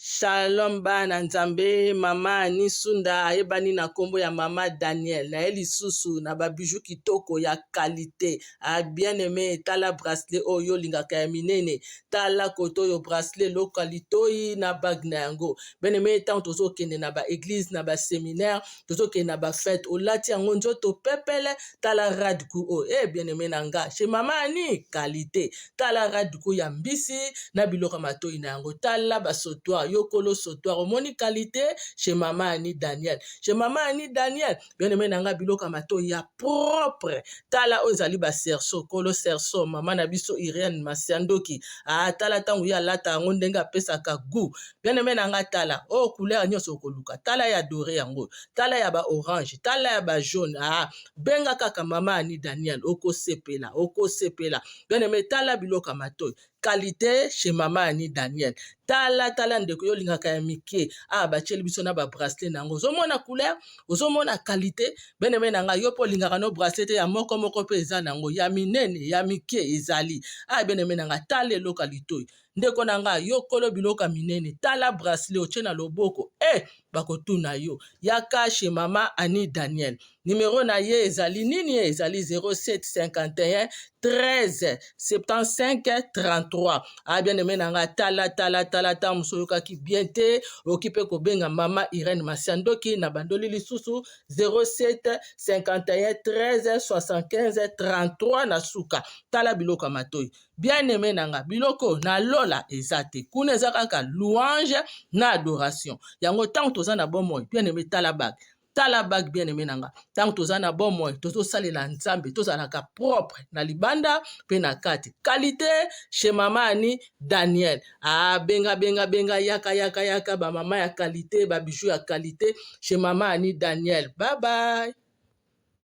Shalom bana Nzambe, mama Annie Sunda ayebani na nkombo ya mama Daniel, na ye lisusu na ba bijoux kitoko ya qualité. Ah bien aimé, tala bracelet oyo olingaka ya minene, tala koto oyo bracelet loka litoyi na bague na yango. Bien aimé, ntango tozokende na ba église na ba séminaire, tozokende na ba fête, olati yango nzoto pepele, tala radku oyo. Eh bien aimé na nga, chez mama Annie, qualité. Tala radku ya mbisi na biloko ya matoi na yango, tala ba sautoir, yo kolo sautoir, omoni qualité chez mama Annie Daniel. Chez mama Annie Daniel, bien aimé na nga, biloko ya matoi ya propre. Tala oyo ezali ba cerceau, kolo cerceau, mama na biso Irène Masiandoki. Ah, tala ntango ye alata yango ndenge apesaka goût. Bien aimé na nga, tala oyo couleur nyonso okoluka, tala ya doré yango, tala ya ba orange, tala ya ba jaune. Ah, benga kaka mama Annie Daniel, okosepela, okosepela. Bien aimé, tala biloko ya matoi, qualité chez mama Annie Daniel. Tala, tala ndeko, yo olingaka ya mike, ah batieli biso na ba bracelet na yango, ozomona couleur, ozomona qualité. Bien aimé na ngai, yo mpo olingaka no bracelet te ya moko moko mpe eza nango ya minene ya mike ezali. Ah bien aimé na ngai, tala eloko ya litoi, ndeko na ngai, yo kolo biloko ya minene, tala bracelet otie na loboko, e bakotuna yo. Yaka chez mama Annie Daniel. Numero na ye ezali nini? Ezali 07 51 13 75 33. Ah bien aimé na nga, tala, tala, tala, tala mosu oyokaki bien te, okoki mpe kobenga mama Irène Masiandoki na bandoli lisusu 07 51 13 75 33 na suka. Tala biloko ya matoi, bien aimé na nga, biloko na lola eza te kuna, eza kaka louange na adoration. Yango ntango toza na bomoi, bien aimé, tala bague, tala bague. Bien aimé na nga, ntango toza na bomoi, tozosalela Nzambe, tozalaka propre na libanda mpe na kati. Qualité chez mama Annie Daniel. Abenga, benga, benga, yaka, yaka, yaka, bamama ya qualité, ba bijoux ya qualité chez mama Annie Daniel. Bye bye.